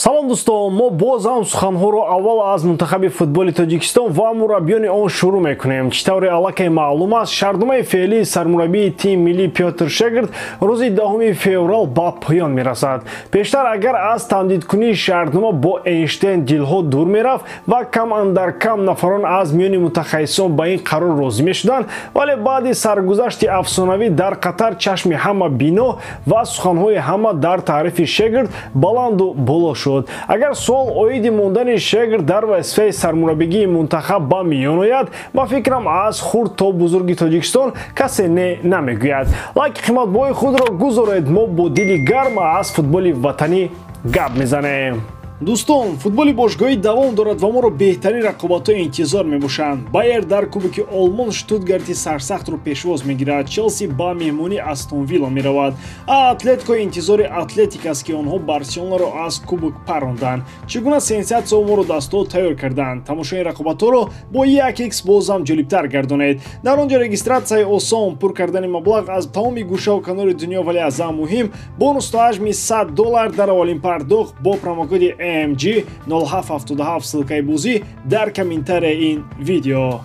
Салом, дӯстон! Мо боз ҳам суханҳоро аввал аз мунтахаби футболи Тоҷикистон ва мураббиёни он шурӯъ мекунем. Чӣ тавре аллакай маълум аст, шартномаи феълии сармураббии тими миллӣ Пётр Шегрт рӯзи 10 феврал ба поён мерасад. Пештар агар аз тамдидкунии шартнома бо Эйнштейн дилҳо дур мерафт ва кам андар кам нафарон аз миёни мутахассисон ба ин қарор розӣ мешуданд, вале баъди саргузашти афсонавӣ дар Қатар чашми ҳама бино ва суханҳои ҳама дар таърифи Шегрт баланду боло шуд. Агар суол оиди мондани Шегрт дар вазифаи сармураббигии мунтахаб ба миён ояд, ба фикрам, аз хурд то бузурги Тоҷикистон касе не намегӯяд. Лайки қиматбоҳои худро гузоред, мо бо дили гарм аз футболи ватанӣ гап мезанем. Дӯстон, футболи бошгоҳӣ давом дорад ва моро беҳтарин рақобатҳо интизор мебошанд. Байер дар Кубоки Олмон Штутгарти сарсахтро пешвоз мегирад, Челси ба меҳмонӣ Астон Вилла меравад, а Атлетико интизори Атлетик аст, ки онҳо Барселонаро аз кубок паронданд. Чӣ гуна сенсатсияҳо моро дастҳо тайёр карданд? Тамошои рақобатҳоро бо 1x бозам ҷолибтар гардонед. Дар он ҷо регистратсияи осон, пур кардани маблағ аз тамоми гӯшаву канори дунё, вале аз ҳама муҳим бонус то ҳаҷми 100 доллар дар аввалин пардохт бо промокоди AMG 0777. Ссылкаи бозӣ дар комментарияи ин видео.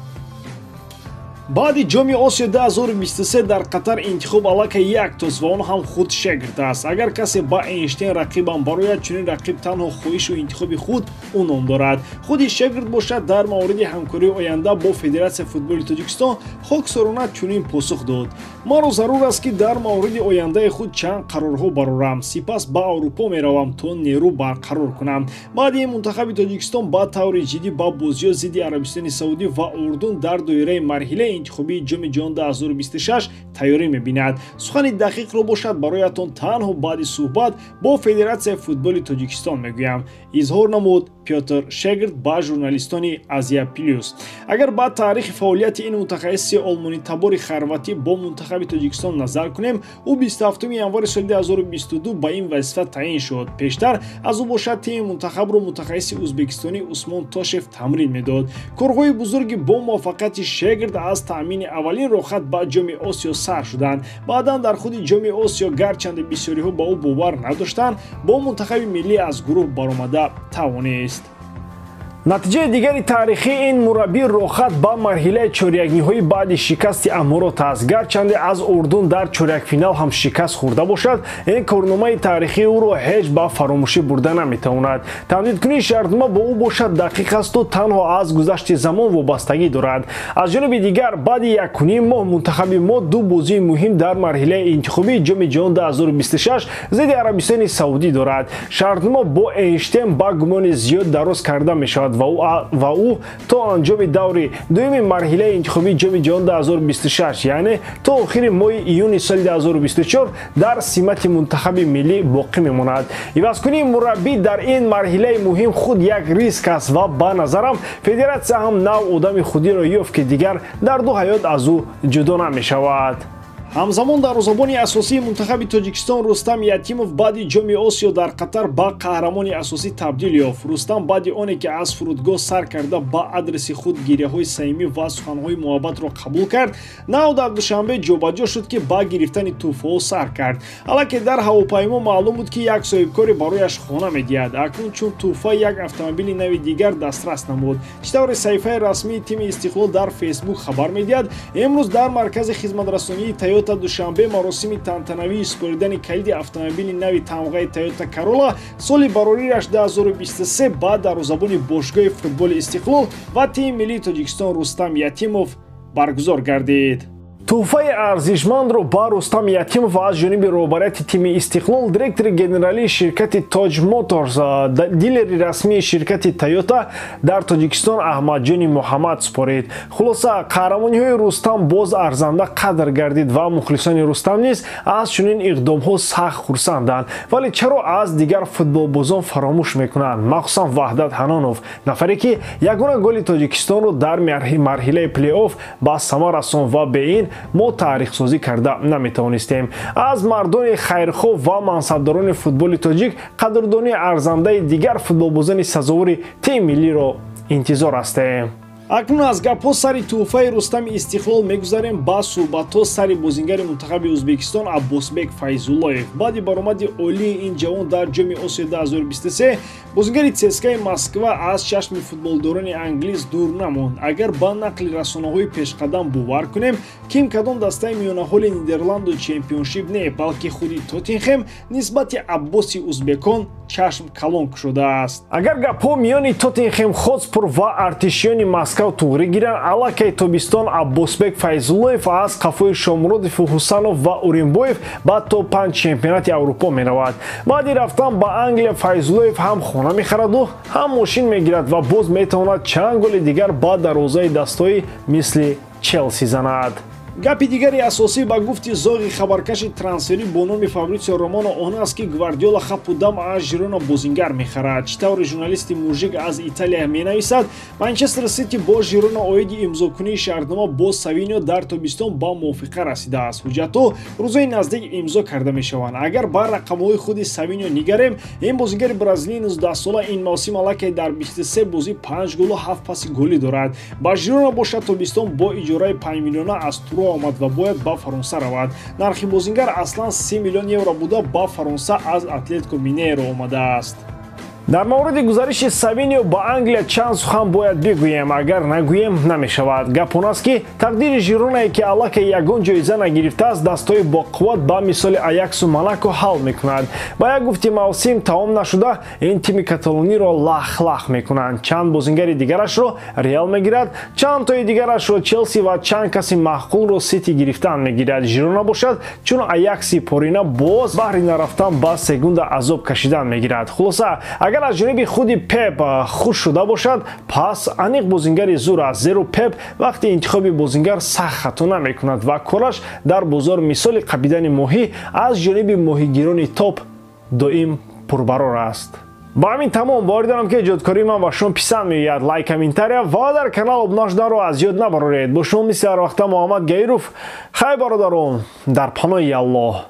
Баъди Ҷоми Осиё 2023 дар Қатар интихоб аллакай яктост ва он ҳам худ Шегрт аст. Агар касе ба Эйнштейн рақибам барояд, чунин рақиб танҳо хоҳишу интихоби худ ӯ ном дорад. Худи Шегрт бошад, дар мавриди ҳамкории оянда бо Федератсияи футболи Тоҷикистон хоксорона чунин посух дод: «Маро зарур аст, ки дар мавриди ояндаи худ чанд қарорҳо барорам, сипас ба Аврупо меравам, то нерӯ барқарор кунам. Баъди ин мунтахаби Тоҷикистон ба таври ҷиддӣ ба бозиҳо зидди Арабистони Саудӣ ва Урдун дар доираи марҳилаи интихобии Ҷоми ҷаҳон 2026 тайёрӣ мебинад. Сухани дақиқро бошад, бароятон танҳо баъди суҳбат бо Федератсияи футболи Тоҷикистон мегӯям», изҳор намуд Пётр Шегрт ба журналистони Азия Плюс. Агар ба таърихи фаъолияти ин мутахассиси олмонитабори хорватӣ бо мунтахаби Тоҷикистон назар кунем, ӯ 27 январи соли 2022 ба ин вазифа таъин шуд. Пештар аз ӯ бошад, тими мунтахабро мутахассиси ӯзбекистонӣ Усмон Тошев тамрин медод. Корҳои бузурги бо муваффақияти Шегрт аз таъмини аввалин роҳхат ба Ҷоми Осиё сар шуданд. Баъдан дар худи Ҷоми Осиё, гарчанде бисёриҳо ба ӯ бовар надоштанд, бо мунтахаби миллӣ аз гурӯҳ баромада тавонист. Натиҷаи дигари таърихии ин мураббӣ роҳхат ба марҳилаи чорякниҳоӣ баъди шикасти Аморот аст. Гарчанде аз Урдун дар чорякфинал ҳам шикаст хӯрда бошад, ин корномаи таърихии ӯро ҳеҷ ба фаромӯшӣ бурда наметавонад. Тамдидкунии шартнома бо ӯ бошад, дақиқ асту танҳо аз гузашти замон вобастагӣ дорад. Аз ҷониби дигар, баъди 1,5 моҳ мунтахаби мо ду бозии муҳим дар марҳилаи интихобии Ҷоми ҷаҳон 2026 зидди Арабистони Саудӣ дорад. Шартнома бо Эйнштейн ба гумони зиёд дароз карда мешавад ва ӯ то анҷоми даври дуюми марҳилаи интихобии Ҷоми ҷаҳон 2026, яъне то охири моҳи июни соли 2024, дар симати мунтахаби миллӣ боқӣ мемонад. Ивазкунии мураббӣ дар ин марҳилаи муҳим худ як риск аст ва ба назарам, федератсия ҳам нав одами худиро ёфт, ки дигар дар ду ҳаёт аз ӯ ҷудо намешавад. Ҳамзамон дарвозабони асосии мунтахаби Тоҷикистон Рустам Ятимов баъди Ҷоми Осиё дар Қатар ба қаҳрамони асосӣ табдил ёфт. Рустам баъди оне ки аз фурудгоҳ сар карда ба адреси худ гиряҳои самимӣ ва суханҳои муҳаббатро қабул кард, нав дар Душанбе ҷобаҷо шуд, ки ба гирифтани тӯҳфаҳо сар кард. Аллакай дар ҳавопаймо маълум буд, ки як соҳибкоре барояш хона медиҳад. Акнун чун тӯҳфа як автомобили нави дигар дастрас намуд. Чӣ тавре саҳифаи расмии тими Истиқлол дар Фейсбук хабар медиҳад, имрӯз дар маркази хизматрасонии Тойота Душанбе маросими тантанавии супоридани калиди автомобили нави тамғаи Тойота Карола соли барорираш 2023 ба дарвозабони бошгоҳи футболи Истиқлол ва тими миллии Тоҷикистон Рустам Ятимов баргузор гардид. Тӯҳфаи арзишмандро ба Рустам Ятимов аз ҷониби роҳбарияти тими Истиқлол директори генералии ширкати Тоҷ Моторс, дилери расмии ширкати Тойота дар Тоҷикистон Аҳмадҷони Муҳаммад супорид. Хулоса, қаҳрамониҳои Рустам боз арзанда қадр гардид ва мухлисони Рустам низ аз чунин иқдомҳо сахт хурсанданд. Вале чаро аз дигар футболбозон фаромӯш мекунанд, махсусан Ваҳдат Ҳанонов, нафаре ки ягона голи Тоҷикистонро дар марҳилаи плей-офф ба самар расонд ва бе ин мо таърихсозӣ карда наметавонистем? Аз мардони хайрхоҳ ва мансабдорони футболи тоҷик қадрдонии арзандаи дигар футболбозони сазовори тими миллиро интизор ҳастем. Акнун аз гапҳо сари тӯҳфаи Рустами Истиқлол мегузарем ба суҳбатҳо сари бозингари мунтахаби Ӯзбекистон Аббосбек Файзуллоев. Баъди баромади олии ин ҷавон дар Ҷоми Осиё 2023 бозингари ЦСКАи Москва аз чашми футболдорони англис дур намонд. Агар ба нақли расонаҳои пешқадам бовар кунем, ким кадом дастаи миёнаҳоли Нидерланду чемпионшип не, балки худи Тоттенхем нисбати Аббоси узбекон чашм калон кушодааст. Агар гапҳо миёни Тоттенхем Хотспур ва артишиёни Москва туғрӣ гиранд, аллакай тобистон Аббосбек Файзуллоев аз қафои Шомуродову Ҳусанов ва Уримбоев ба топ-5 чемпионати Аврупо меравад. Баъди рафтан ба Англия Файзуллоев ҳам хона мехараду, ҳам мошин мегирад ва боз метавонад чанд голи дигар ба дарвозаи дастҳои мисли Челси занад. Гапи дигари асосӣ ба гуфти зоғи хабаркаши трансферӣ бо номи Фабритсио Романо он аст, ки Гвардиола хапу дам аз Жирона бозингар мехарад. Чӣ тавре журналисти мужик аз Италия менависад, Манчестер Сити бо Жирона оиди имзокунии шартнома бо Савинио дар тобистон ба мувофиқа расидааст. Ҳуҷҷатҳо рӯзои наздик имзо карда мешаванд. Агар ба рақамҳои худи Савинио нигарем, ин бозингари бразилии 19сола ин мавсим аллакай дар 23 бозӣ 5 голу 7 паси голӣ дорад. Ба Жирона бошад, тобистон бо иҷораи 5 миллиона аз Туро омад ва бояд ба Фаронса равад. Нархи бозингар аслан 3 миллион евро буда, ба Фаронса аз Атлетико Минейро омадааст. Дар мавриди гузариши Савинио ба Англия чанд сухан бояд бигӯем, агар нагӯем намешавад. Гап он аст, ки тақдири Жиронае, ки аллакай ягон ҷоиза нагирифтааст, дастҳои боқувват ба мисоли Аяксу Монако ҳал мекунад. Ба як гуфти мавсим тамом нашуда ин тими каталониро лах-лах мекунанд. Чанд бозингари дигарашро Реал мегирад, чанд тои дигарашро Челси ва чанд каси маъқулро Сити гирифтан мегирад. Жирона бошад, чун Аякси порина боз баҳри нарафтан ба сегунда азоб кашидан мегирад. Хулоса, агар аз ҷониби худи Пеп хуш шуда бошад, пас аниқ бозингари зур аст, зеро Пеп вақти интихоби бозингар сахт хато намекунад ва кораш дар бозор мисоли қабидани моҳӣ аз ҷониби моҳигирони топ доим пурбарор аст. Ба ҳамин тамом. Боварӣ дорам, ки эҷодкории ман ба шумо писанд меояд. Лайк, комментария ва дар канал обуна шуданро аз ёд набароред. Бо шумо мисли ҳар вақта Муҳаммад Гаиров. Хайр, бародарон, дар паноҳи Аллоҳ.